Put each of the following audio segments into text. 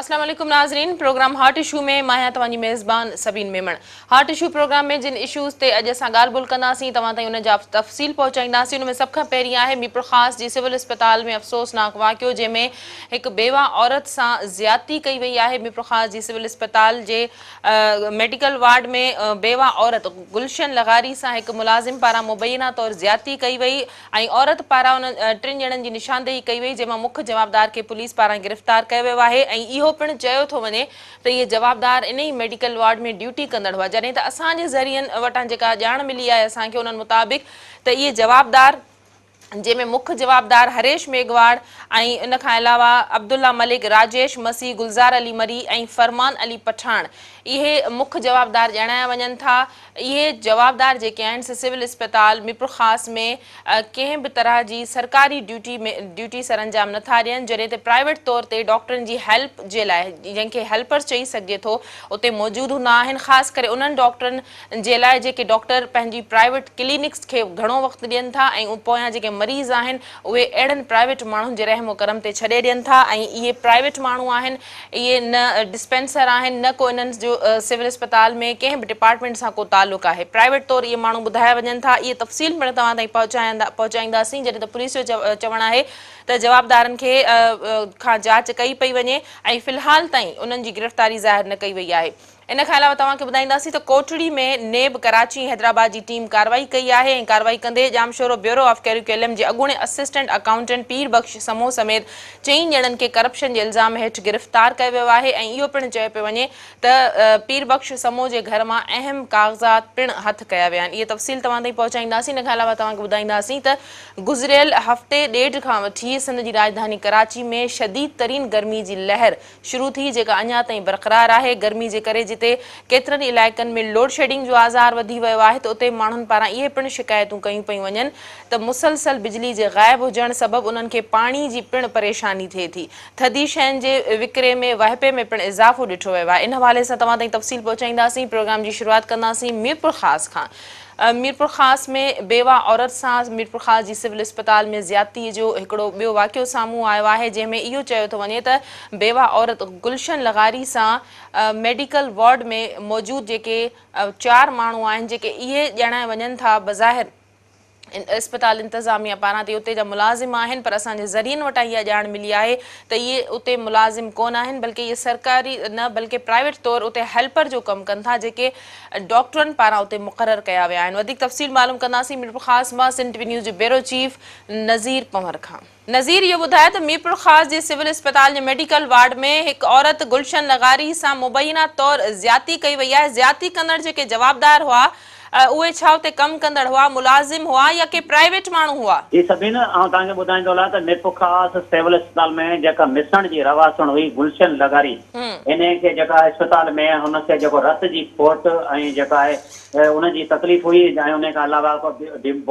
اسلام عليڪم ناظرين پروگرام هاٽ اشو ۾ مان آهيان توهان جي ميزبان Sabeen Memon. Hot issue programme ۾ جن اشوز تي اڄ اسان ڳالهه ٻولهه ڪنداسين توهان تائين ان جا تفصيل پهچائينداسين ان ۾ سڀ کان پهرين آهي ميرپورخاص جي سول اسپتال ۾ افسوسناڪ واقعو جنهن ۾ هڪ بيوه عورت سان زيادتي ڪئي وئي آهي ميرپورخاص جي سول اسپتال جي ميڊيڪل وارڊ ۾ بيوه عورت گلشن لغاري سان هڪ ملازم پاران مبينا طور زيادتي ڪئي وئي ۽ عورت پاران انهن ٽن ڄڻن جي نشاندهي ڪئي وئي جنهن مان مک جوابدار کي پوليس پاران گرفتار ڪيو ويو آهي ۽ اهو پڻ چيو ٿو وڃي ته اهي جوابدار انهي ميڊيڪل وارڊ ۾ ڊيوٽي ڪندڙ هئا جڏهن ته اسان جي ذريعن وٽان جيڪا ڄاڻ ملي آهي اسان کي انهن مطابق ته اهي جوابدار جنهن ۾ مک جوابدار هريش ميگهواڙ ۽ ان کان علاوه عبدالله ملڪ، راجيش مسيح، گلزار علي مري ۽ فرمان علي پٺاڻ اهي مک جوابدار ڄاڻايا وڃن ٿا. اهي جوابدار جيڪي آهن سي سول اسپتال ميرپورخاص ۾ ڪنهن به طرح جي سرڪاري ڊيوٽي ۾ ڊيوٽي سرانجام نه ٿا ڏين جڏهن ته پرائيويٽ طور تي ڊاڪٽرن جي هيلپ جي لاء جنهن کي هيلپرز چئي سگهجي ٿو اتي موجود هوندا آهن خاص ڪري انهن ڊاڪٽرن جي لاء جيڪي ڊاڪٽر پنهنجي پرائيويٽ ڪلينڪس کي گهڻو وقت ڏين ٿا ۽ پويان جيڪي مريض آهن اهي اهڙن پرائيويٽ ماڻهن جي رحم و ڪرم تي ڇڏي ڏين ٿا ۽ اهي پرائيويٽ ماڻهو آهن اهي نه ڊسپينسر آهن نه ڪو انهن جو سول اسپتال ۾ ڪنهن به ڊپارٽمينٽ سان ڪو تعلق آهي پرائيويٽ طور اهي ماڻهو ٻڌايا وڃن ٿا اهي تفصيل پڻ توهان تائين پهچائينداسين جڏهن ته پوليس جو چوڻ آهي ته جوابدارن کي کان جاچ ڪئي پئي وڃي ۽ في الحال تائين انهن جي گرفتاري ظاهر نه ڪئي وئي آهي. ان کان علاوه توهان کي ٻڌائينداسين ته ڪوٽڙي ۾ نيب ڪراچي ۽ حيدرآباد جي ٽيم ڪارروائي ڪئي آهي ۽ ڪارروائي ڪندي ڄامشورو بيورو آف ڪيريڪيولم جي اڳوڻي اسسٽنٽ اڪائونٽنٽ پير بخش سمون سميت چئين ڄڻن کي ڪرپشن جي الزام هيٺ گرفتار ڪيو ويو آهي ۽ اهو پڻ چيو پيو وڃي ته پير بخش سمون جي گهر مان اهم ڪاغذات پڻ هٿ ڪيا ويا آهن اهي تفصيل توهان تائين پهچائينداسين ان کان علاوه توهان کي ٻڌائينداسين ته گذريل هفتي ڏيڍ کان وٺي سنڌ جي راڄڌاني ڪراچي ۾ شديد ترين گرمي جي لهر شروع ٿي جيڪا اڃا تائين برقرار آهي، گرمي جي ڪري جتي ڪيترن ئي علائقن ۾ لوڊشيڊنگ جو آزار وڌي ويو آهي ته اتي ماڻهن پاران اهي پڻ شڪايتون ڪيون پيون وڃن ته مسلسل بجلي جي غائب هجڻ سبب انهن کي پاڻي جي پڻ پريشاني ٿئي ٿي، ٿڌي شين جي وڪري ۾ واهپي ۾ پڻ اضافو ڏٺو ويو آهي، ان حوالي سان توهان تائين تفصيل پهچائينداسين، پروگرام جي شروعات ڪنداسين ميرپورخاص کان. ميرپورخاص ۾ بيوه عورت سان ميرپورخاص جي سول اسپتال ۾ زيادتي جو هڪڙو ٻيو واقعو سامهون آيو آهي جنهن ۾ اهو چيو ٿو وڃي ته بيوه عورت گلشن لغاري سان ميڊيڪل وارڊ ۾ موجود جيڪي چار ماڻهو آهن جيڪي اهي ڄاڻايا وڃن ٿا بظاهر اسپتال انتظاميا پاران ته اهي اتي جا ملازم آهن پر اسان جي ذريعن وٽان اها ڄاڻ ملي آهي ته اهي اتي ملازم ڪونه آهن بلڪه اهي سرڪاري نه بلڪه پرائيويٽ طور اتي هيلپر جو ڪم ڪن ٿا جيڪي ڊاڪٽرن پاران اتي مقرر ڪيا ويا آهن وڌيڪ تفصيل معلوم ڪنداسين ميرپورخاص مان سنڌ ٽي وي نيوز جي بيورو چيف نذير پنهور کان. نذير اهو ٻڌايو ته ميرپورخاص جي سول اسپتال جي ميڊيڪل وارڊ ۾ هڪ عورت گلشن لغاري سان مبينا طور زيادتي ڪئي وئي آهي زيادتي ڪندڙ جيڪي جوابدار هئا اهي ڇا اتي ڪم ڪندڙ هئا ملازم هئا يا ڪي پرائيويٽ ماڻهو هئا؟ جي سبين آئون توهان کي ٻڌائيندو هلان ته ميرپورخاص سول اسپتال ۾ جيڪا مسڻ جي رهواسڻ هئي گلشن لغاري انهي کي جيڪا اسپتال ۾ هن کي جيڪو رت جي کوٽ ۽ جيڪا آهي ان جي تڪليف هئي ۽ انهي کان علاوه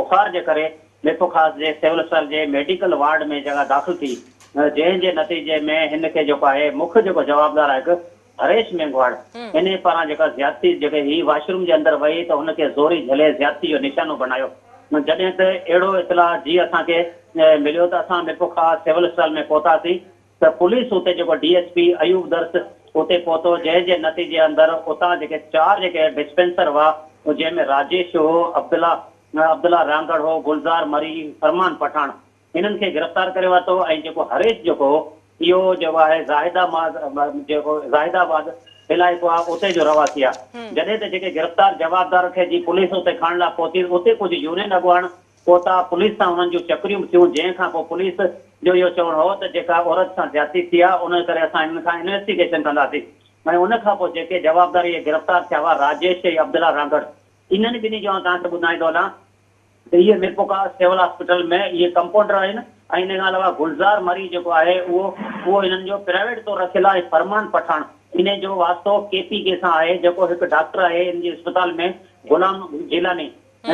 بخار جي ڪري ميرپورخاص جي سول اسپتال جي ميڊيڪل وارڊ ۾ جيڪا داخل ٿي جنهن جي نتيجي ۾ هن کي جيڪو آهي مک جيڪو جوابدار آهي هڪ هريش مينگهواڙ انهي پاران جيڪا زيادتي جيڪي هي واش روم جي اندر وئي ته هن کي زوري جهلي زيادتي جو نشانو بنايو جڏهن ته اهڙو اطلاع جي اسان کي مليو ته اسان ميرپورخاص سول اسپتال ۾ پهتاسين ته پوليس اتي جيڪو ڊي ايس پي ايوب درس اتي پهتو جنهن جي نتيجي اندر اتان جيڪي چار جيڪي ڊسپينسر هئا جنهن ۾ راجيش هو عبدالله عبدالله رانگڙ هو گلزار مري فرمان پٺاڻ انهن کي گرفتار ڪري ورتو ۽ جيڪو هريش جيڪو هو اهو جيڪو آهي زاهده جيڪو زاهد آباد علائقو آهي اتي جو رهواسي آهي جڏهن ته جيڪي گرفتار جوابدار کي جي پوليس اتي کڻڻ لاء پهتي اتي ڪجهه يونين اڳواڻ پهتا، پوليس سان انهن جون چڪريون به ٿيون، جنهن کان پوء پوليس جو اهو چوڻ هو ته جيڪا عورت سان زيادتي ٿي آهي ان ڪري اسان انهن کان انويسٽيگيشن ڪنداسين ۽ ان کان پوء جيڪي جوابدار اهي گرفتار ٿيا هئا راجيش ۽ عبدالله رانگڙ انهن ٻنهي جو آئون توهان کي ٻڌائيندو هلان ته اهي ميرپورخاص سول هاسپيٽل ۾ اهي ڪمپائونڊر آهن ۽ ان کان علاوه گلزار مري جيڪو آهي اهو اهو انهن جو پرائيويٽ طور رکيل آهي ۽ فرمان پٺاڻ انهي جو واسطو ڪي پي ڪي سان آهي جيڪو هڪ ڊاڪٽر آهي ان جي اسپتال ۾ غلام جيلاني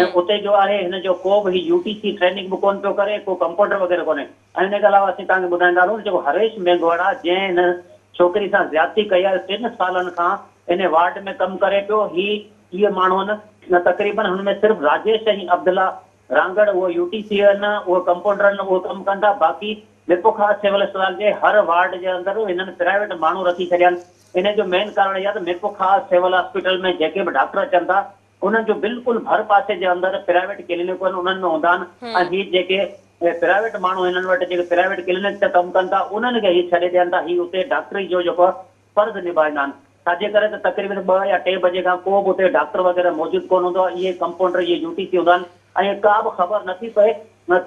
۽ اتي جو آهي هن جو ڪو به هي يو ٽي سي ٽريننگ به ڪونه پيو ڪري ڪو ڪمپائونڊر وغيره ڪونهي ۽ ان کان علاوه اسين توهان کي ٻڌائيندا هلون ته جيڪو هريش مينگهواڙ آهي جنهن هن ڇوڪري سان زيادتي ڪئي آهي ٽن سالن کان ان وارڊ ۾ ڪم ڪري پيو هي اهي ماڻهو آهن تقريبن هن ۾ صرف راجيش ۽ عبدالله رانگڙ اهو يو ٽي سي آهن اهو ڪمپائونڊر آهن اهو ڪم ڪن ٿا باقي ميرپورخاص سول اسپتال جي هر وارڊ جي اندر هنن پرائيويٽ ماڻهو رکي ڇڏيا آهن. انهي جو مين ڪارڻ اهو آهي ته ميرپورخاص سول هاسپيٽل ۾ جيڪي به ڊاڪٽر اچن ٿا انهن جو بلڪل ڀر پاسي جي اندر پرائيويٽ ڪلينڪون آهن انهن ۾ هوندا آهن ۽ هي جيڪي پرائيويٽ ماڻهو هنن وٽ جيڪي پرائيويٽ ڪلينڪ تي ڪم ڪن ٿا انهن کي هي ڇڏي ڏين ٿا هي اتي ڊاڪٽري جو جيڪو فرض نڀائيندا آهن ڇاجي ڪري ته تقريبن ٻه يا ٽي بجي کان ڪو به اتي ڊاڪٽر وغيره موجود ڪونه هوندو آهي اهي ڪمپائونڊر اهي يو ٽي سي هوندا آهن ۽ ڪا به خبر نٿي پئي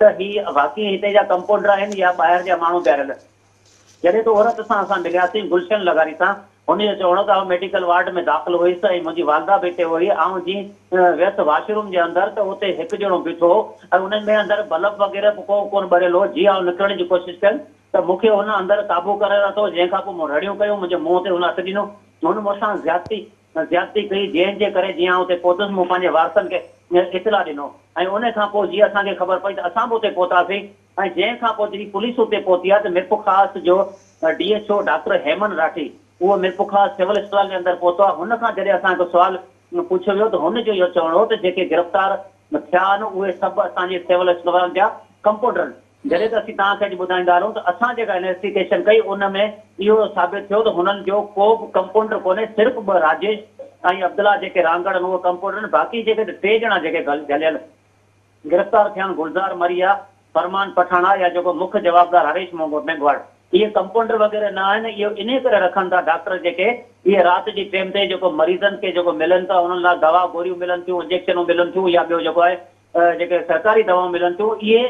ته هي واقعي هتي جا ڪمپائونڊر آهن يا ٻاهر جا ماڻهو بيهاريل جڏهن ته عورت سان اسان ملياسين گلشن لغاري سان، هن جو چوڻ هو ته آئون ميڊيڪل وارڊ ۾ داخل هيس ۽ منهنجي والده به اتي هئي، آئون جيئن ويس واش روم جي اندر ته اتي هڪ ڄڻو بيٺو هو ۽ ان ۾ اندر بلب وغيره به ڪو ڪونه ٻريل هو، جيئن آئون نڪرڻ جي ڪوشش ڪيم ته مون کي هن اندر قابو ڪري ورتو، جنهن کان پوء مون رڙيون ڪيون، منهنجي منهن تي هن هٿ ڏنو، هن مون سان زيادتي زيادتي ڪئي، جنهن جي ڪري جيئن آئون اتي پهتس مون پنهنجي وارثن کي اطلاع ڏنو ۽ ان کان پوء جيئن اسان کي خبر پئي ته اسان به اتي پهتاسين. ۽ جنهن کان پوء جڏهن پوليس اتي پهتي آهي ته ميرپورخاص جو D H O doctor Heman Rathi اهو ميرپورخاص سول اسپتال جي اندر پهتو آهي هن کان جڏهن اسان هڪ سوال پڇيو ويو ته هن جو اهو چوڻ هو ته جيڪي گرفتار ٿيا آهن اهي سڀ اسان جي سول اسپتال جا ڪمپائونڊر آهن جڏهن ته اسين توهان کي اڄ ٻڌائيندا هلون ته اسان جيڪا انويسٽيگيشن ڪئي ان ۾ اهو ثابت ٿيو ته هنن جو ڪو به ڪمپائونڊر ڪونهي صرف ٻه راجيش ۽ عبدالله جيڪي رانگڙ آهن اهي ڪمپائونڊر آهن باقي جيڪي ٽي ڄڻا جيڪي جهليل گرفتار ٿيڻ گلزار مري يا فرمان پٺاڻ آ يا جيڪو مک جوابدار هريش مينگهواڙ اهي ڪمپائونڊر وغيره نه آهن اهو انهي ڪري رکن ٿا ڊاڪٽر جيڪي اهي رات جي ٽيم تي جيڪو مريضن کي جيڪو ملن ٿا انهن لاء دوا گوريون ملن ٿيون انجيڪشنون ملن ٿيون يا ٻيو جيڪو آهي جيڪي سرڪاري دوائون ملن ٿيون اهي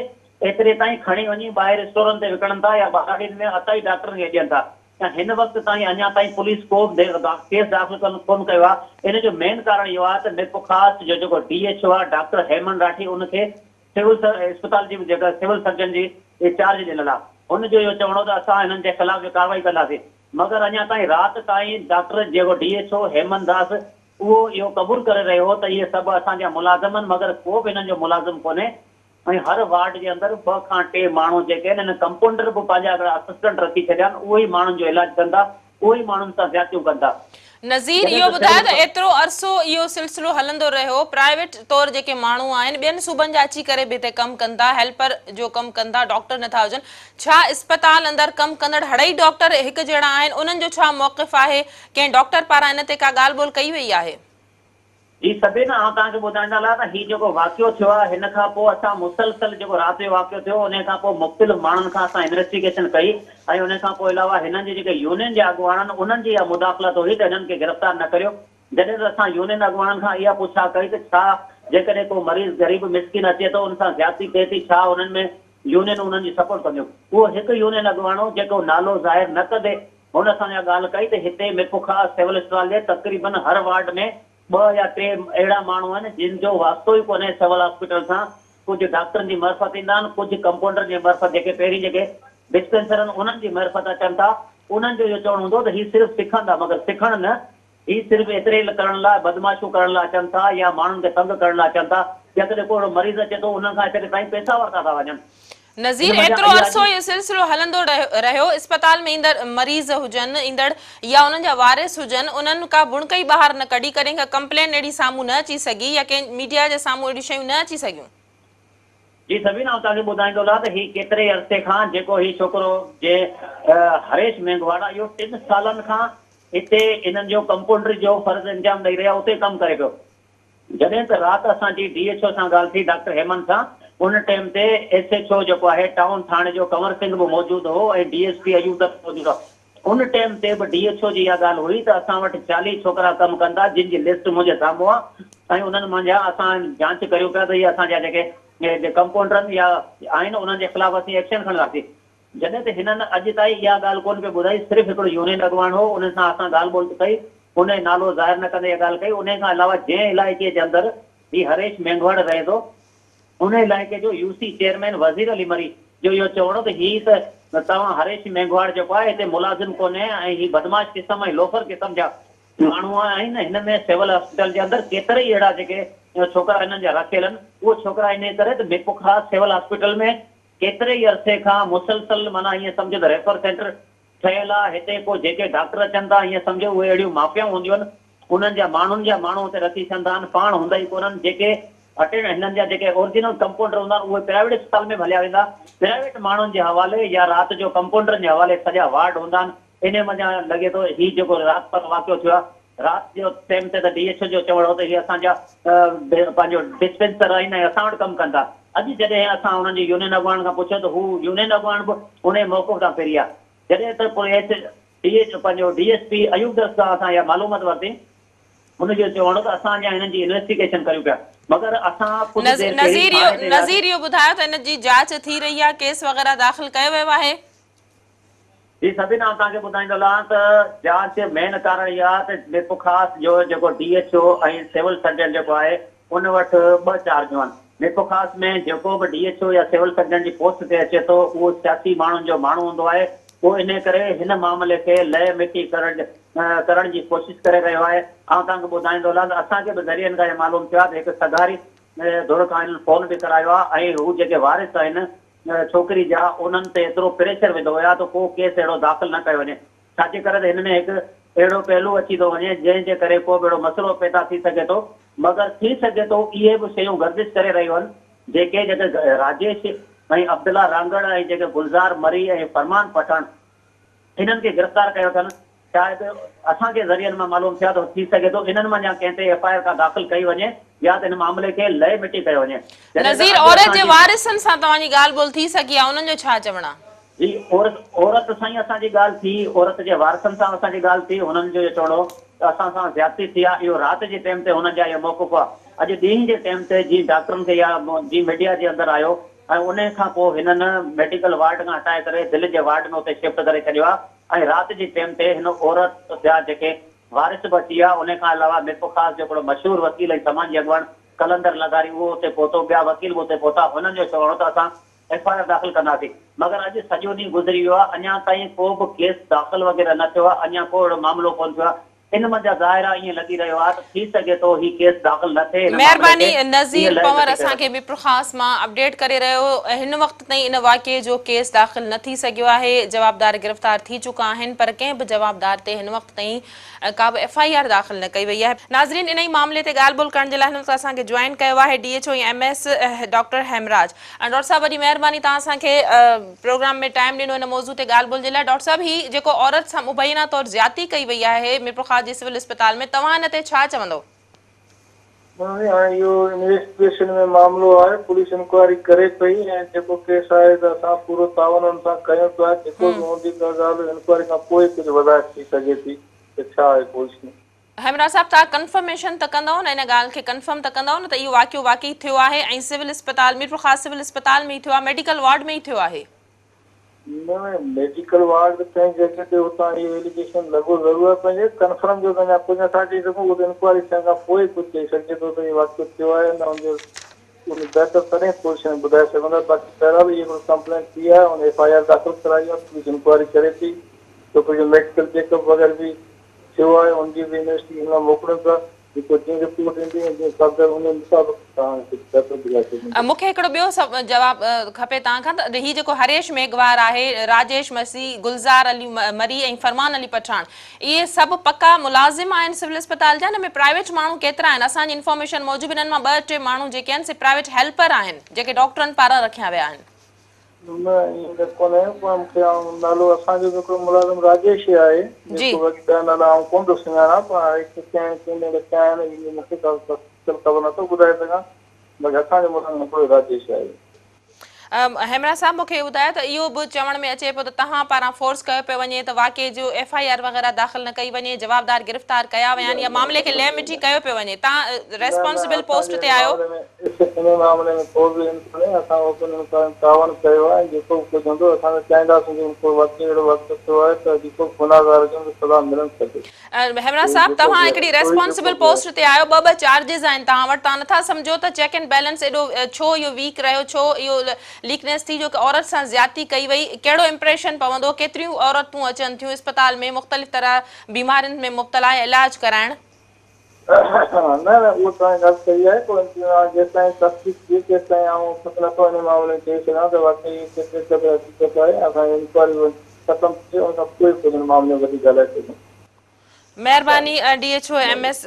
ايتري تائين کڻي وڃي ٻاهر اسٽورن تي وڪڻن ٿا يا ٻهراڙين ۾ عطائي ڊاڪٽرن کي ڏين ٿا ۽ هن وقت تائين اڃا تائين پوليس ڪو به ڪيس داخل ڪونه ڪيو آهي ان جو مين ڪارڻ اهو آهي ته ميرپورخاص جو جيڪو ڊي ايڇ او آهي ڊاڪٽر هيمن راٺي ان کي سول اسپتال جي جيڪا سول سرجن جي چارج ڏنل آهي هن جو اهو چوڻ هو ته اسان هنن جي خلاف ڪارروائي ڪنداسين مگر اڃا تائين رات تائين ڊاڪٽر جيڪو D H O Heman Das اهو اهو قبول ڪري رهيو هو ته اهي سڀ اسان جا ملازم آهن مگر ڪو به هنن جو ملازم ڪونهي ۽ هر وارڊ جي اندر ٻه کان ٽي ماڻهو جيڪي آهن ان ڪمپائونڊر به پنهنجا هڪڙا اسسٽنٽ رکي ڇڏيا آهن اهي ئي ماڻهن جو علاج ڪن ٿا اهي ئي ماڻهن سان زيادتيون ڪن ٿا. نذير جڏهن اهو ته ٻڌايو سول ته ايترو عرصو اهو سلسلو هلندو رهيو پرائيويٽ طور جيڪي ماڻهو آهن ٻين صوبن جا اچي ڪري به هتي ڪم ڪن ٿا هيلپر جو ڪم ڪن ٿا ڊاڪٽر نٿا هجن ڇا اسپتال اندر ڪم ڪندڙ هڙئي ڊاڪٽر هڪ جهڙا آهن انهن جو ڇا موقف آهي ڪنهن ڊاڪٽر پاران ان تي ڪا ڳالهه ٻولهه ڪئي وئي آهي. جي سبينا آئون توهان کي ٻڌائيندو هلان ته هي جيڪو واقعو ٿيو آهي هن کان پوء اسان مسلسل جيڪو رات جو واقعو ٿيو انهي کان پوء مختلف ماڻهن کان اسان انويسٽيگيشن ڪئي ۽ انهي کان پوء علاوه هنن جي جيڪي يونين جا اڳواڻ آهن انهن جي اها مداخلت هئي ته هنن کي گرفتار نه ڪريو جڏهن ته اسان يونين اڳواڻن کان اها پڇا ڪئي ته ڇا جيڪڏهن ڪو مريض غريب مسڪين اچي ٿو ان سان زيادتي ٿئي ٿي ڇا انهن ۾ يونين انهن جي سپورٽ ڪنديون اهو هڪ يونين اڳواڻ هو جيڪو نالو ظاهر نه ڪندي هن اسان سان ڳالهه ڪئي ته هتي ميرپورخاص سول اسپتال جي تقريبن هر وارڊ ۾ ٻه يا ٽي اهڙا ماڻهو آهن جن جو واسطو ئي ڪونهي سول هاسپيٽل سان، ڪجهه ڊاڪٽرن جي معرفت ايندا آهن، ڪجهه ڪمپائونڊرن جي معرفت جيڪي پهرين جيڪي ڊسپينسر آهن انهن جي معرفت اچن ٿا، انهن جو اهو چوڻ هوندو ته هي صرف سکن ٿا مگر سکڻ نه هي صرف ايتري ڪرڻ لاء بدمعاشيون ڪرڻ لاء اچن ٿا يا ماڻهن کي تنگ ڪرڻ لاء اچن ٿا يا ڪڏهن ڪو اهڙو مريض اچي ٿو انهن کان ايتري تائين پئسا ورتا ٿا وڃن. نذير ان منجهان ايترو عرصو عياشي. اهو سلسلو هلندو رهيو اسپتال ۾ ايندڙ مريض هجن ايندڙ يا انهن جا وارث هجن انهن ڪا ڀڻڪ ئي ٻاهر نه ڪڍي ڪڏهن ڪا ڪمپلين اهڙي سامهون نه اچي سگهي يا ڪنهن ميڊيا جي سامهون اهڙيون شيون نه اچي سگهيون. جي سبين آئون توهان کي ٻڌائيندو هلان ته هي ڪيتري عرصي کان جيڪو هي ڇوڪرو جي هريش مينگهواڙ اهو ٽن سالن کان هتي انهن جو ڪمپائونڊري جو فرض انجام ڏئي رهيا اتي ڪم ڪري پيو جڏهن ته رات اسان جي ڊي ايڇ او سان ڳالهه ٿي ڊاڪٽر هيمن سان ان ٽيم تي ايس ايڇ او جيڪو آهي ٽائون ٿاڻي جو ڪنور سنگهه به موجود هو ۽ D S P Ayub Dutt موجود هو ان ٽيم تي به ڊي ايڇ او جي اها ڳالهه هئي ته اسان وٽ 40 ڇوڪرا ڪم ڪن ٿا جن جي لسٽ منهنجي سامهون آهي ۽ انهن منجهان اسان جانچ ڪريون پيا ته اهي اسان جا جيڪي ڪمپائونڊر آهن يا آهن انهن جي خلاف اسين ايڪشن کڻنداسين جڏهن ته هنن اڄ تائين اها ڳالهه ڪونه پئي ٻڌائي، صرف هڪڙو يونين اڳواڻ هو، ان سان اسان ڳالهه ٻولهه ڪئي، ان نالو ظاهر نه ڪندي اها ڳالهه ڪئي، انهي کان علاوه جنهن علائقي جي اندر هي هريش مينگهواڙ رهي ٿو، ان علائقي جو يو سي چيئرمين وزير علي مري جو اهو چوڻ هو ته هي ته توهان هريش مينگهواڙ جيڪو آهي هتي ملازم ڪونهي ۽ هي بدمعاش قسم ۽ لوفر قسم جا ماڻهو آهن، هن ۾ سول هاسپيٽل جي اندر ڪيترائي اهڙا جيڪي ڇوڪرا هنن جا رکيل آهن، اهي ڇوڪرا انهي ڪري ته ميرپورخاص سول هاسپيٽل ۾ ڪيتري ئي عرصي کان مسلسل معنيٰ ائين سمجهو ته ريفر سينٽر ٺهيل آ، هتي پوء جيڪي ڊاڪٽر اچن ٿا ائين سمجهو اهي اهڙيون مافيائون هونديون آهن، انهن جا ماڻهن جا ماڻهو اتي رکي ڇڏندا آهن، پاڻ هوندا ئي ڪونهن، جيڪي اٽينڊ هنن جا جيڪي اورجنل ڪمپائونڊر هوندا آهن اهي پرائيويٽ اسپتال ۾ به هليا ويندا. پرائيويٽ ماڻهن جي حوالي يا رات جو ڪمپائونڊرن جي حوالي سڄا وارڊ هوندا آهن. انهي منجهان لڳي ٿو هي جيڪو رات وارو واقعو ٿيو آهي رات جو ٽيم تي ته ڊي ايڇ او جو چوڻ هو ته هي اسان جا پنهنجو ڊسپينسر آهن ۽ اسان وٽ ڪم ڪن ٿا. اڄ جڏهن اسان انهن جي يونين اڳواڻن کان پڇيو ته هو يونين اڳواڻ به انهي موقف تان ڦري ويا. جڏهن ته پوء ايس ڊي ايڇ پنهنجو ڊي ايس پي ايوب درس کان اسان اها معلومات ورتي. هن جو چوڻ هو ته اسان اڃا هنن جي انويسٽيگيشن ڪريون پيا مگر اسان ڪجهه دير پهرين ٿاڻي تي وياسين. نذير اهو ٻڌايو ته ان جي جاچ ٿي رهي آهي، ڪيس وغيره داخل ڪيو ويو آهي؟ جي سبين آئون توهان کي ٻڌائيندو هلان ته جاچ مين ڪارڻ اهو آهي ته ميرپورخاص جو جيڪو D H O ۽ civil surgeon جيڪو آهي ان وٽ ٻه چارجون آهن. ميرپورخاص ۾ جيڪو به ڊي ايڇ او يا سول سرجن جي پوسٽ تي اچي ٿو اهو سياسي ماڻهن جو ماڻهو هوندو آهي اهو انهي ڪري هن معاملي کي لئه مٽي ڪرڻ ڪرڻ جي ڪوشش ڪري رهيو آهي. آئون توهان کي ٻڌائيندو هلان ته اسان کي به ذريعن کان اهو معلوم ٿيو آهي ته هڪ سگهاري ڌر کان هنن فون به ڪرايو آهي ۽ هو جيڪي وارث آهن ڇوڪري جا انهن تي ايترو پريشر وڌو ويو آهي ته ڪو ڪيس اهڙو داخل نه ڪيو وڃي ڇا جي ڪري ته هن ۾ هڪ اهڙو پهلو اچي ٿو وڃي جنهن جي ڪري ڪو به اهڙو مسئلو پيدا ٿي سگهي ٿو مگر ٿي سگهي ٿو اهي به شيون گردش ڪري رهيون آهن جيڪي جيڪي راجيش ۽ عبدالله رانگڙ ۽ جيڪي گلزار مري ۽ فرمان پٺاڻ انهن کي گرفتار ڪيو اٿن شايد اسان کي ذريعن مان معلوم ٿيو آهي ته ٿي سگهي ٿو انهن منجهان ڪنهن تي ايف I R ڪا داخل ڪئي وڃي يا ته هن معاملي کي لئه مٽي ڪيو وڃي. جڏهن ته نذير اڄ عورت اسان جي جي. وارثن سان توهان جي ڳالهه ٻولهه ٿي سگهي آهي انهن جو ڇا چوڻ آهي؟ جي عورت عورت سان ئي اسان جي ڳالهه ٿي عورت جي وارثن سان اسان جي ڳالهه ٿي هنن جو اهو چوڻ هو ته اسان سان زيادتي ٿي آهي اهو رات جي ٽيم تي هنن جا اهي موقف هئا اڄ ڏينهن جي ٽيم تي جي ڊاڪٽرن کي يا جي ميڊيا جي اندر آيو ۽ انهي کان پوء هنن ميڊيڪل وارڊ کان هٽائي ڪري دل جي وارڊ ۾ اتي شفٽ ڪري ڇڏيو آهي ۽ رات جي ٽيم تي هن عورت جا جيڪي وارث به اچي ويا انهي کان علاوه ميرپورخاص جو هڪڙو مشهور وڪيل ۽ سماجي اڳواڻ قلندر لغاري اهو اتي پهتو ٻيا وڪيل به اتي پهتا هنن جو چوڻ هو ته اسان ايف I R داخل ڪنداسين مگر اڄ سڄو ڏينهن گذري ويو آهي اڃا تائين ڪو به ڪيس داخل وغيره نه ٿيو آهي اڃا ڪو اهڙو معاملو ڪونه ٿيو آهي ان منجهان ظاهر آهي ائين لڳي رهيو آهي ته ٿي سگهي ٿو هي ڪيس داخل نه ٿئي هن معاملي مهرباني کي ائين نذير لئه پنور مٽي ڪيو اسان کي وڃي. ميرپورخاص مان اپڊيٽ ڪري رهيو هو هن وقت تائين ان واقعي جو ڪيس داخل نه ٿي سگهيو آهي جوابدار گرفتار ٿي چڪا آهن پر ڪنهن به جوابدار تي هن وقت تائين ڪا به ايف I R داخل نه ڪئي وئي آهي ناظرين انهي معاملي تي ڳالهه ٻولهه ڪرڻ جي لاء هن وقت اسان کي جوائن ڪيو آهي D H O ۽ M S doctor Hemraj doctor صاحب وڏي مهرباني توهان اسان کي پروگرام ۾ ٽائيم ڏنو ان موضوع تي ڳالهه ٻولهه جي لاء ڊاڪٽر صاحب هي جيڪو عورت سان مبينا طور زيادتي ڪئي وئي آهي ميرپورخاص جي سول اسپتال ۾ توهان ان تي ڇا چوندو؟ هاڻي اهو انويسٽيگيشن ۾ معاملو آهي پوليس انڪوائري ڪري پئي ۽ جيڪو ڪيس آهي ته اسان پورو تعاون ان سان ڪيون پيا جيڪو به هوندي ڪا ڳالهه انڪوائري کان پوء ڪجهه وضاحت ٿي سگهي ٿي ته ڇا آهي پوزيشن. همراهه صاحب توهان ڪنفرميشن ته ڪندؤ نه ان ڳالهه کي ڪنفرم ته ڪندؤ نه ته اهو واقعو واقعي ٿيو آهي ۽ سول اسپتال ميرپورخاص سول اسپتال ۾ ئي ٿيو آهي ميڊيڪل وارڊ ۾ ئي ٿيو آهي. نه نه ميڊيڪل وارڊ ته پنهنجي جڳهه تي اتان اهو ايليگيشن لڳو ضرور آهي پنهنجي ڪنفرم جو ته اڃا ڪجهه نٿا چئي سگهون اهو ته انڪوائري ٿيڻ کان پوء ئي ڪجهه چئي سگهجي ٿو ته اهو واقعو ٿيو آهي نه ان جو ان بهتر تڏهن پوزيشن ٻڌائي سگهندا باقي بهرحال اهي هڪڙو ڪمپلينٽ ٿي آهي ان ايف I R داخل ڪرائي آهي پوليس انڪوائري ڪري ٿي ڇوڪري جو ميڊيڪل چيڪ اپ وغيره به ٿيو آهي ان جي به انويسٽيگيشن لاء موڪليون پيا جيڪو جيئن رپورٽ ايندي ۽ جيئن فردر ان مطابق توهان کي ڪجهه بهتر ٻڌائي سگهندس. مون کي هڪڙو ٻيو جواب کپي توهان کان ته هي جيڪو هريش ميگهوار آهي، راجيش مسيح، گلزار علي مري ۽ فرمان علي پٺاڻ اهي سڀ پڪا ملازم آهن سول اسپتال جا ان ۾ پرائيويٽ ماڻهو ڪيترا آهن اسان جي انفارميشن موجب انهن مان ٻه ٽي ماڻهو جيڪي آهن سي پرائيويٽ هيلپر آهن جيڪي ڊاڪٽرن پاران رکيا ويا آهن. نه ائين ته ڪونهي پر مون کي آئون نالو اسان جو به هڪڙو ملازم راجيش ئي آهي جيڪو باقي ٻيا نالا آئون ڪونه ٿو سڃاڻان پر هاڻي ڪٿي آهن ڪنهن ۾ رکيا آهن اهو مون کي ڪا تفصيل خبر نٿو ٻڌائي سگهان باقي اسان جو ملازم هڪڙو ئي راجيش آهي. همراهه صاحب مون کي اهو ٻڌايو ته اهو به چوڻ ۾ اچي پيو ته توهان پاران فورس ڪيو پيو وڃي ته واقعي جو ايف I R وغيره داخل نه ڪئي وڃي جوابدار گرفتار ڪيا ويا آهن يا معاملي کي لئه مٽي ڪيو پيو وڃي توهان نه نه ريسپانسبل اسان پوسٽ جي تي ان آهيو. معاملي ۾ ان معاملي ۾ ڪو به ان ڪونهي اسان اوپن انڪوائري ۾ تعاون ڪيو آهي ۽ جيڪو به ڪجهه هوندو اسان ته چاهينداسون ته ڪو واقعي اهڙو واقعو ٿيو آهي ته جيڪو به گناهگار هجي ان کي سزا ملڻ کپي همراهه ڪوئي صاحب جيڪو توهان به هڪڙي آهي ڪوئي جيڪو ريسپانسبل به آهي. پوسٽ تي آهيو ٻه ٻه چارجز آهن توهان وٽ توهان نٿا سمجهو ته چيڪ اينڊ بيلنس ايڏو ڇو اهو ويڪ رهيو ڇو اهو ليڪنيس ٿي جو هڪ عورت سان زيادتي ڪئي وئي ڪهڙو امپريشن پوندو ڪيتريون عورتون اچن ٿيون اسپتال ۾ مختلف طرح بيمارين ۾ مبتلا ۽ علاج ڪرائڻ. نه نه اهو توهان جي ڳالهه صحيح آهي پر انتظام جيستائين تصديق ٿئي تيستائين آئون ڪجهه نٿو انهي معاملي ۾ چئي سگهان ته واقعي اهي ڪيتري قدر حقيقت آهي اسان جي انڪوائري ختم ٿئي ان کان پوء ڪجهه ان معاملي ۾ وڌيڪ ڳالهائي سگهون. مهرباني D H O M S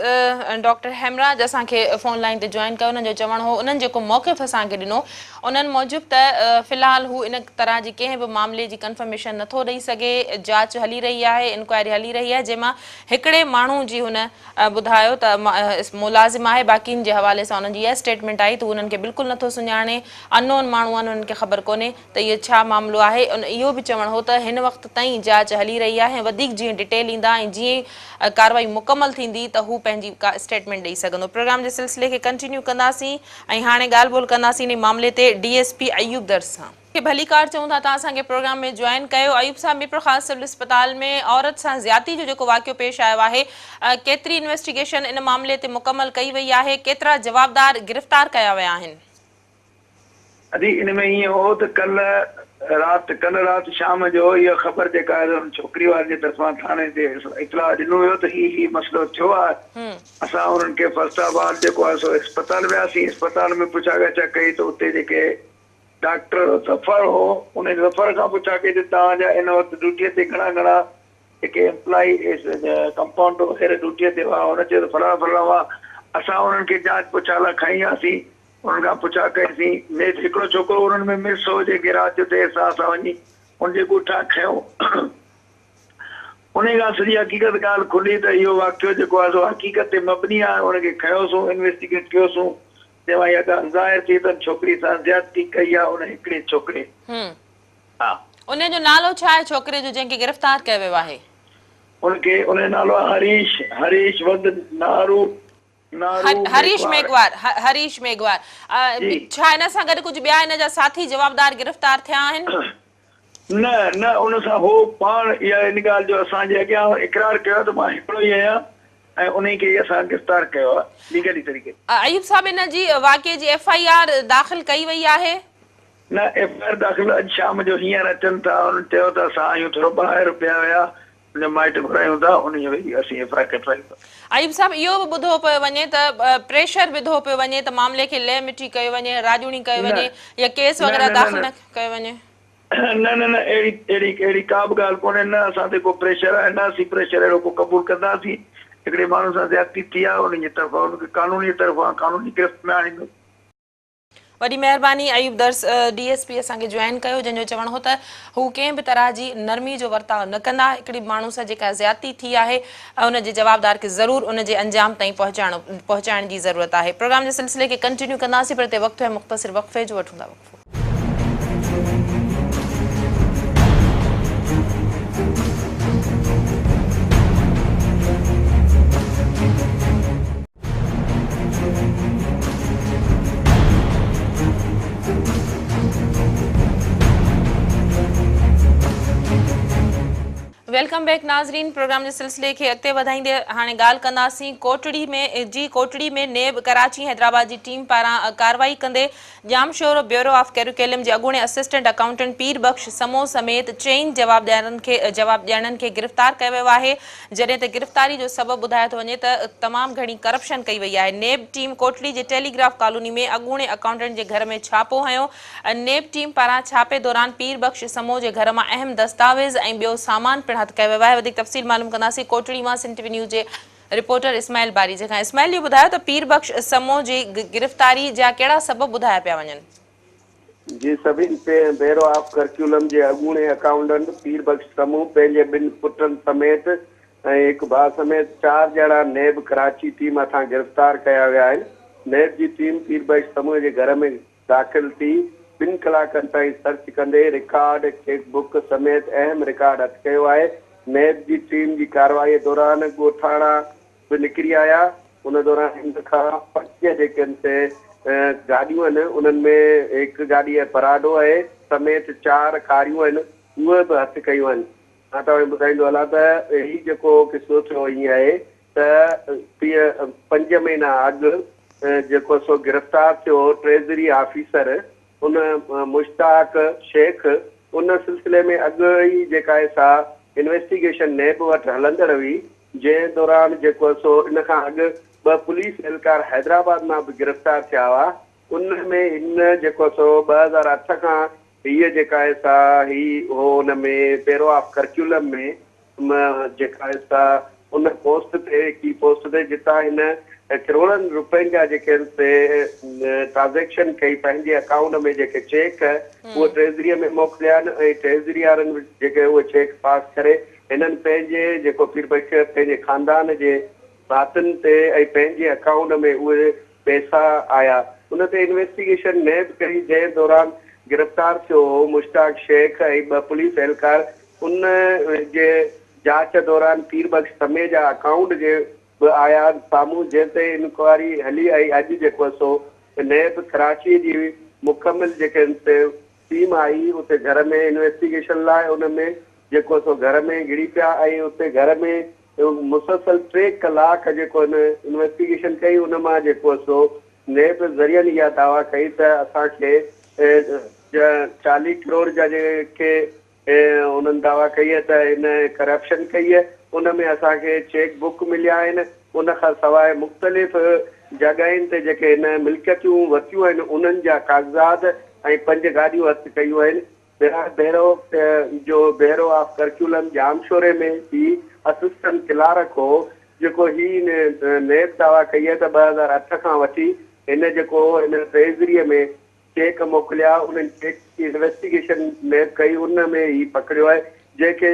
doctor Hemraj اسان کي فون لائين تي جوائن ڪيو انهن جو چوڻ هو انهن جيڪو موقف اسان کي ڏنو انهن موجب ته في الحال هو ان طرح جي ڪنهن به معاملي جي ڪنفرميشن نٿو ڏئي سگهي جاچ هلي رهي آهي انڪوائري هلي رهي آهي جنهن مان هڪڙي ماڻهو جي هن ٻڌايو ته ملازم آهي باقين جي حوالي سان انهن جي اها اسٽيٽمينٽ آئي ته هو انهن کي بلڪل نٿو سڃاڻي ان نون ماڻهو آهن انهن کي خبر ڪونهي ته اهو ڇا معاملو آهي؟ ان اهو به چوڻ هو ته هن وقت تائين جاچ هلي رهي آهي ۽ وڌيڪ جيئن ڊٽيل ايندا ۽ جيئن ئي ڪارروائي مڪمل ٿيندي ته هو پنهنجي ڪا اسٽيٽمينٽ ڏئي سگهندو. پروگرام جي سلسلي کي ڪنٽينيو ڪنداسين ۽ هاڻي ڳالهه ٻولهه ڪنداسين انهي معاملي تي ڊي ايس پي ايوب درس سان. کي ڀليڪار چئون ٿا توهان اسان کي پروگرام ۾ جوائن ڪيو. ايوب صاحب ميرپورخاص سول اسپتال ۾ عورت سان زيادتي جو جيڪو واقعو پيش آيو آهي ڪيتري انويسٽيگيشن ان معاملي تي مڪمل ڪئي وئي آهي ڪيترا جوابدار گرفتار ڪيا ويا آهن؟ ادي ان ۾ ائين هو ته ڪلهه رات ڪلهه رات شام جو اها خبر جيڪا آهي ان ڇوڪري وارن جي طرفان ٿاڻي تي اطلاع ڏنو ويو ته هي هي مسئلو ٿيو آهي اسان انهن کي فرسٽ آف آل جيڪو آهي سو اسپتال وياسين اسپتال ۾ پڇا ڳاڇا ڪئي ته اتي جيڪي ڊاڪٽر ظفر هو ان ظفر کان پڇا ڪئي ته توهان جا ان وقت ڊيوٽي تي گهڻا گهڻا جيڪي ايمپلائي ڪمپائونڊر وغيره ڊيوٽي تي هئا هن چيو ته فلاڻا فلاڻا هئا اسان انهن کي جاچ پڇا لاء کڻي وياسين انهن کان پڇا ڪئيسين. نيٺ هڪڙو ڇوڪرو انهن ۾ مس هو، جنهن کي رات جو دير سان اسان وڃي ان جي ڳوٺان کنيو. انهيء کان سڄي حقيقت ڳالهه کلي ته اهو واقعو جيڪو آهي سو حقيقت تي مبني آهي. ان کي کنيوسون، انويسٽيگيٽ ڪيوسون، جنهن مان اها ڳالهه ظاهر ٿي ته ان ڇوڪري سان زيادتي ڪئي آهي، ان هڪڙي ڇوڪري. ها. انهيء جو نالو ڇا آهي ڇوڪري جو جنهن کي گرفتار ڪيو ويو آهي؟ ان کي ان جو نالو آهي هريش، هريش ولد نارو. هريش ميگهوار هريش ميگهوار ڇا ان سان گڏ ڪجهه ٻيا ان جا ساٿي جوابدار گرفتار ٿيا آهن؟ نه نه ان سان هو پاڻ اها ان ڳالهه جو اسان جي اڳيان اقرار ڪيو ته مان هڪڙو ئي آهيان ۽ انهي کي ئي اسان گرفتار ڪيو آهي ليگلي طريقي. ايوب صاحب ان جي واقعي جي ايف I R داخل ڪئي وئي آهي؟ نه ايف I R داخل اڄ شام جو هينئر اچن ٿا انهن چيو ته اسان آهيون ٿورو ٻاهر پيا هيا ان جا مائٽ گهرايون ٿا انهيء ويهي اسين ايف I R ڪٽرايون ٿا. ايوب صاحب اهو به ٻڌو پيو وڃي ته پريشر وڌو پيو وڃي ته معاملي کي لئه مٽي ڪيو وڃي راڄوڻي ڪيو وڃي يا ڪيس نه وغيره نه داخل نه نه ڪيو وڃي. نه نه نه اهڙي اهڙي اهڙي ڪا به ڳالهه ڪونهي نه اسان تي ڪو پريشر آهي نه اسين پريشر اهڙو ڪو قبول ڪنداسين هڪڙي ماڻهو سان زيادتي ٿي آهي انهي جي طرفان ان کي قانون جي طرفان قانوني گرفت ۾ آڻيندو. وڏي مهرباني ايوب درس ڊي ايس پي اسان کي جوائن ڪيو جنهن جو چوڻ هو ته هو ڪنهن به طرح جي نرمي جو ورتاء نه ڪندا هڪڙي ماڻهو سان جيڪا زيادتي ٿي آهي ان جي جوابدار کي ضرور ان جي انجام تائين پهچائڻو پهچائڻ جي ضرورت آهي پروگرام جي سلسلي کي ڪنٽينيو ڪنداسين پر هتي وقت ٿيو آهي مختصر وقفي جو وٺون ٿا وقفو. Welcome back ناظرين پروگرام جي سلسلي کي اڳتي وڌائيندي هاڻي ڳالهه ڪنداسين ڪوٽڙي ۾ جي ڪوٽڙي ۾ نيب ڪراچي حيدرآباد جي ٽيم پاران ڪارروائي ڪندي ڄامشورو بيورو آف ڪريڪيولم جي اڳوڻي اسسٽنٽ اڪائونٽنٽ پير بخش سمون سميت چئن جوابدارن کي جوابدارن کي گرفتار ڪيو ويو آهي جڏهن ته گرفتاري جو سبب ٻڌايو ٿو وڃي ته تمام گهڻي ڪرپشن ڪئي وئي آهي نيب ٽيم ڪوٽڙي جي ٽيليگراف ڪالوني ۾ اڳوڻي اڪائونٽنٽ جي گهر ۾ ڇاپو هنيو نيب ٽيم پاران ڇاپي دوران پير بخش سمون جي گهر مان اهم دستاويز ۽ ٻيو سامان پڻ هٿ ڪيو ويو آهي وڌيڪ تفصيل معلوم ڪنداسين ڪوٽڙي مان سنڌ ٽي وي نيوز جي رپورٽر اسماعيل باريجي کان اسماعيل اهو ٻڌايو ته پير بخش سمون جي گرفتاري جا ڪهڙا سبب ٻڌايا پيا وڃن؟ جي سڀني بيورو آف ڪرڪيولم جي اڳوڻي اڪائونٽنٽ پير بخش سمون پنهنجي ٻن پٽن سميت ۽ هڪ ڀاء سميت چار ڄڻا نيب ڪراچي ٽيم هٿان گرفتار ڪيا ويا آهن. نيب جي ٽيم پير بخش سمون جي گهر ۾ داخل ٿي ٻن ڪلاڪن تائين سرچ ڪندي رڪارڊ، چيڪ بڪ سميت اهم رڪارڊ هٿ ڪيو آهي. نيب جي ٽيم جي ڪارروائي دوران ڳوٺاڻا به نڪري آيا، ان دوران هن کان 25 جيڪي آهن سي گاڏيون آهن انهن ۾ هڪ گاڏي پراڊو آهي سميت چار ڪاريون آهن اهي به هٿ ڪيون آهن. مان توهان کي ٻڌائيندو هلان ته هي جيڪو قصو ٿيو ائين آهي ته پنج مهينا اڳ جيڪو سو گرفتار ٿيو هو ٽريزري آفيسر ان مشتاق شيخ ان سلسلي ۾ اڳ ئي جيڪا آهي سا انويسٽيگيشن نيب وٽ هلندڙ هئي جنهن دوران جيڪو سو ان کان اڳ ٻه پوليس اهلڪار حيدرآباد مان به گرفتار ٿيا هئا ان ۾ هن جيڪو سو 2008 کان هيء جيڪا آهي سا هي هو ان ۾ بيورو آف ڪرڪيولم ۾ جيڪا آهي سا ان پوسٽ تي ڪي پوسٽ تي جتان هن ڪروڙن رپين جا جيڪي سي ٽرانزيڪشن ڪئي پنهنجي اڪائونٽ ۾ جيڪي چيڪ اهي ٽريزريء ۾ موڪليا آهن ۽ ٽريزري وارن جيڪي اهي چيڪ پاس ڪري هنن پنهنجي جيڪو پير بخش پنهنجي خاندان جي ڀاتين تي ۽ پنهنجي اڪائونٽ ۾ اهي پئسا آيا ان تي انويسٽيگيشن نيب ڪئي جنهن دوران گرفتار ٿيو هو مشتاق شيخ ۽ ٻه پوليس اهلڪار ان جي جاچ دوران پير بخش سمي جا اڪائونٽ جي به آيا سامهون جنهن تي انڪوائري هلي ۽ اڄ جيڪو سو نيب ڪراچي جي مڪمل جيڪي سي ٽيم آئي اتي گهر ۾ انويسٽيگيشن لاء ان ۾ جيڪو سو گهر ۾ گهڙي پيا ۽ اتي گهر ۾ مسلسل 3 ڪلاڪ جيڪو هن انويسٽيگيشن ڪئي ان مان جيڪو سو نيب ذريعن اها دعويٰ ڪئي ته اسان کي 40 ڪروڙ جا جيڪي انهن دعويٰ ڪئي آهي ته هن ڪرپشن ڪئي آهي، ان ۾ اسان کي چيڪ بڪ مليا آهن، ان کان سواء مختلف جڳهين تي جيڪي هن ملڪيتون ورتيون آهن انهن جا ڪاغذات ۽ 5 گاڏيون هٿ ڪيون آهن. بيورو جو بيورو آف ڪرڪيولم ڄامشوري ۾ هي اسسٽنٽ ڪلارڪ هو جيڪو هي نيب دعويٰ ڪئي آهي ته 2008 کان وٺي هن جيڪو هن ٽريزريء ۾ چيڪ موڪليا انهن چيڪ جي انويسٽيگيشن نيب ڪئي ان ۾ هي پڪڙيو آهي جنهن کي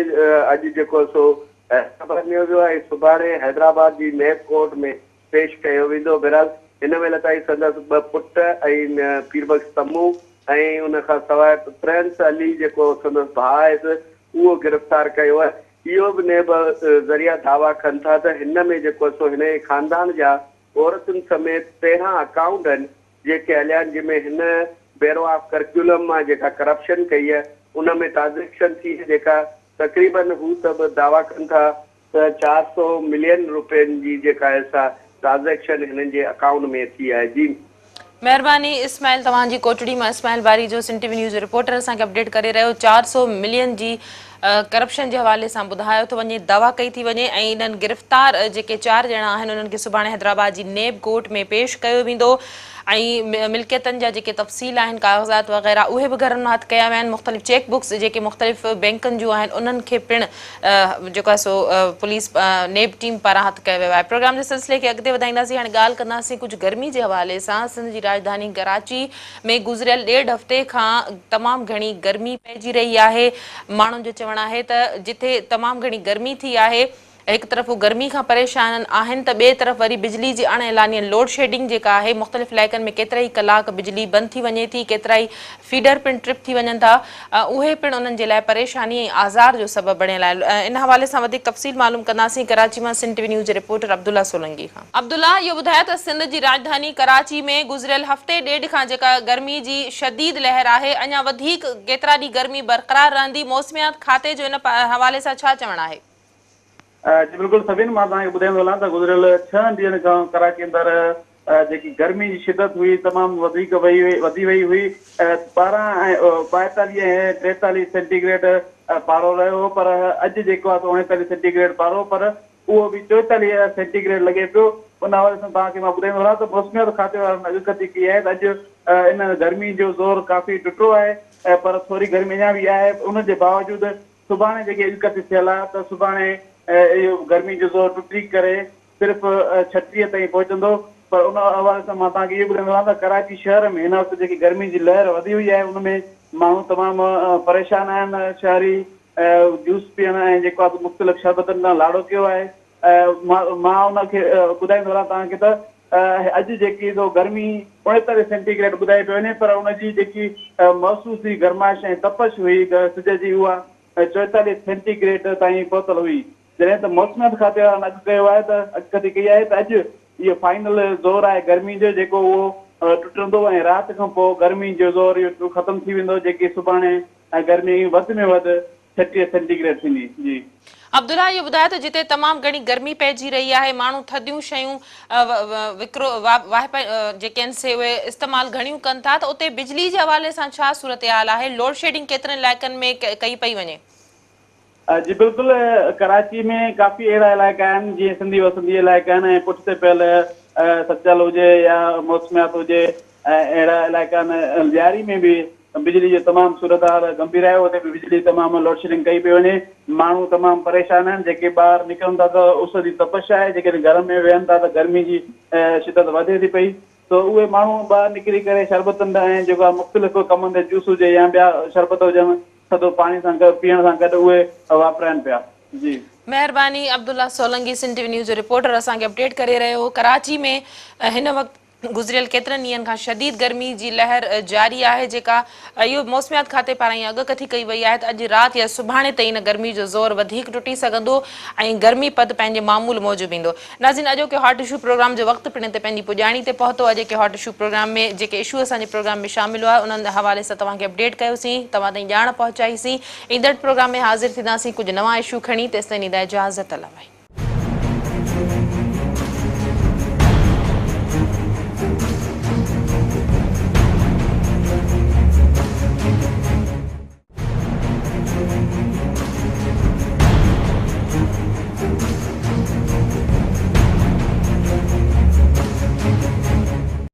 اڄ جيڪو سو حيدرآباد نيو ويو آهي سڀاڻي حيدرآباد جي نيب ڪورٽ ۾ پيش ڪيو ويندو. بهرحال هن مهل تائين سندس 2 پٽ ۽ پير بخش سمون ۽ ان کان سواء پرنس علي جيڪو سندس ڀاء آهيس اهو گرفتار ڪيو آهي. اهو به نيب ذريعا دعويٰ ڪن ٿا ته هن ۾ جيڪو سو هن جي خاندان جا عورتن سميت 13 اڪائونٽ آهن جيڪي هليا آهن جنهن ۾ هن بيورو آف ڪرڪيولم مان جيڪا ڪرپشن ڪئي آهي ان ۾ ٽرانزيڪشن ٿي جيڪا تقريبن هو ته به دعويٰ ڪن ٿا ته 400 ملين روپين جي جيڪا آهي سا ٽرانزيڪشن هنن جي اڪائونٽ ۾ ٿي آهي. جي. مهرباني اسماعيل توهان جي ڪوٽڙي مان اسماعيل باريجو سنڌ ٽي وي نيوز جو رپورٽر اسان کي اپڊيٽ ڪري رهيو 400 ملين جي ڪرپشن جي حوالي سان ٻڌايو ٿو وڃي دعويٰ ڪئي ٿي وڃي ۽ انهن گرفتار جيڪي 4 ڄڻا آهن انهن کي سڀاڻي حيدرآباد جي نيب ڪورٽ ۾ پيش ڪيو ويندو ۽ ملڪيتن جا جيڪي تفصيل آهن ڪاغذات وغيره اهي به گهرن مان هٿ ڪيا ويا آهن مختلف چيڪ بڪس جيڪي مختلف بينڪن جون آهن انهن کي پڻ جيڪو آهي سو پوليس نيب ٽيم پاران هٿ ڪيو ويو آهي. پروگرام جي سلسلي کي اڳتي وڌائينداسين هاڻي ڳالهه ڪنداسين ڪجهه گرمي جي حوالي سان سنڌ جي راڄڌاني ڪراچي ۾ گذريل ڏيڍ هفتي کان تمام گهڻي گرمي پئجي رهي آهي، ماڻهن جو چوڻ آهي ته جتي تمام گهڻي گرمي ٿي آهي، هڪ طرف هو گرمي کان پريشان آهن ته ٻئي طرف وري بجلي جي اڻ اعلانيل لوڊشيڊنگ جيڪا آهي مختلف علائقن ۾ ڪيترائي ڪلاڪ بجلي بند ٿي وڃي ٿي، ڪيترائي فيڊر پڻ ٽرپ ٿي وڃن ٿا، اهي پڻ انهن جي لاء پريشاني ۽ آزار جو سبب بڻيل آهن. ان حوالي سان وڌيڪ تفصيل معلوم ڪنداسين ڪراچي مان سنڌ ٽي وي نيوز جي رپورٽر عبدالله سولنگي کان. عبدالله اهو ٻڌايو ته سنڌ جي راڄڌاني ڪراچي ۾ گذريل هفتي ڏيڍ کان جيڪا گرمي جي شديد لهر آهي اڃا وڌيڪ ڪيترا ڏينهن گرمي برقرار رهندي، موسميات کاتي جو ان حوالي سان ڇا چوڻ آهي؟ جي بلڪل سبين مان توهان کي ٻڌائيندو هلان ته گذريل 6 ڏينهن کان ڪراچي اندر جيڪي گرمي جي شدت هئي تمام وڌيڪ وئي وڌي وئي هئي 12 ۽ 42 ۽ 43 سينٽي گريڊ پارو رهيو هو پر اڄ جيڪو آهي سو 39 سينٽي گريڊ پارو پر اهو به 44 سينٽي گريڊ لڳي پيو. ان حوالي سان توهان کي مان ٻڌائيندو هلان ته موسميات کاتي وارن اڳڪٿي ڪئي آهي ته اڄ ان گرمي جو زور ڪافي ٽٽو آهي پر ٿوري گرمي اڃا به آهي ان جي باوجود سڀاڻي جيڪي اڳڪٿي ٿيل آهي ته سڀاڻي اهو گرمي جو زور ٽٽي ڪري صرف 36 تائين پهچندو پر ان حوالي سان مان توهان کي اهو ٻڌائيندو هلان ته ڪراچي شهر ۾ هن وقت جيڪي گرمي جي لهر وڌي وئي آهي ان ۾ ماڻهو تمام پريشان آهن شهري جوس پيئڻ ۽ جيڪو آهي مختلف شربتن ڏانهن لاڙو ڪيو آهي مان ان کي ٻڌائيندو هلان توهان کي ته اڄ جيڪي سو گرمي 39 سينٽي گريڊ ٻڌائي پيو وڃي پر ان جي جيڪي محسوسي گرمائش ۽ تپش هئي سج جي اها 44 سينٽي گريڊ تائين پهتل هئي جڏهن ته موسميات کاتي وارن اڳ ڪيو آهي ته اڳڪٿي ڪئي آهي ته اڄ اهو فائنل زور آهي گرمي جو جيڪو اهو ٽٽندو ۽ رات کان پوء گرمي جو زور اهو ختم ٿي ويندو جيڪي سڀاڻي ۽ گرمي وڌ ۾ وڌ 36 سينٽي گريڊ ٿيندي. جي. عبدالله اهو ٻڌايو ته جتي تمام گهڻي گرمي پئجي رهي آهي ماڻهو ٿڌيون شيون وڪرو واهپي جيڪي آهن سي اهي استعمال گهڻيون ڪن ٿا ته اتي بجلي جي حوالي سان ڇا صورتحال آهي لوڊشيڊنگ ڪيترن علائقن ۾ ڪئي پئي وڃي؟ جي بلڪل ڪراچي ۾ ڪافي اهڙا علائقا آهن جيئن سنڌي وسندي علائقا آهن ۽ پٺتي پيل سچل هجي يا موسميات هجي ۽ اهڙا علائقا آهن لياري ۾ به بجلي جو تمام صورتحال گنڀير آهي اتي به بجلي تمام لوڊشيڊنگ ڪئي پئي وڃي ماڻهو تمام پريشان آهن جيڪي ٻاهر نڪرن ٿا ته اس جي تپش آهي جيڪڏهن گهر ۾ ويهن ٿا ته گرمي جي شدت وڌي ٿي پئي ته اهي ماڻهو ٻاهر نڪري ڪري شربتن ۽ جيڪو آهي مختلف ڪمن تي جوس هجي يا ٻيا شربت هجن ٿڌو پاڻي سان گڏ پيئڻ سان گڏ اهي واپرائن پيا جي. مهرباني عبدالله سولنگي سنڌ ٽي وي نيوز جو رپورٽر اسان کي اپڊيٽ ڪري رهيو هو ڪراچي ۾ هن وقت گذريل ڪيترن ڏينهن کان شديد گرمي جي لهر جاري آهي جيڪا اهو موسميات کاتي پاران اها اڳڪٿي ڪئي وئي آهي ته اڄ رات يا سڀاڻي تائين ان گرمي جو زور وڌيڪ ٽٽي سگهندو ۽ گرمي پد پنهنجي معمول موجب ايندو. ناظرين اڄوڪي هاٽ اشو پروگرام جو وقت پڻ هتي پنهنجي پڄاڻي تي پهتو اڄوڪي هاٽ اشو پروگرام ۾ جيڪي اشو اسان جي پروگرام ۾ شامل هئا انهن حوالي سان توهان کي اپڊيٽ ڪيوسين توهان تائين ڄاڻ پهچائي سين ايندڙ پروگرام ۾ حاضر ٿينداسين ڪجهه نوان اشو کڻي تيستائين ڏيندا اجازت الله.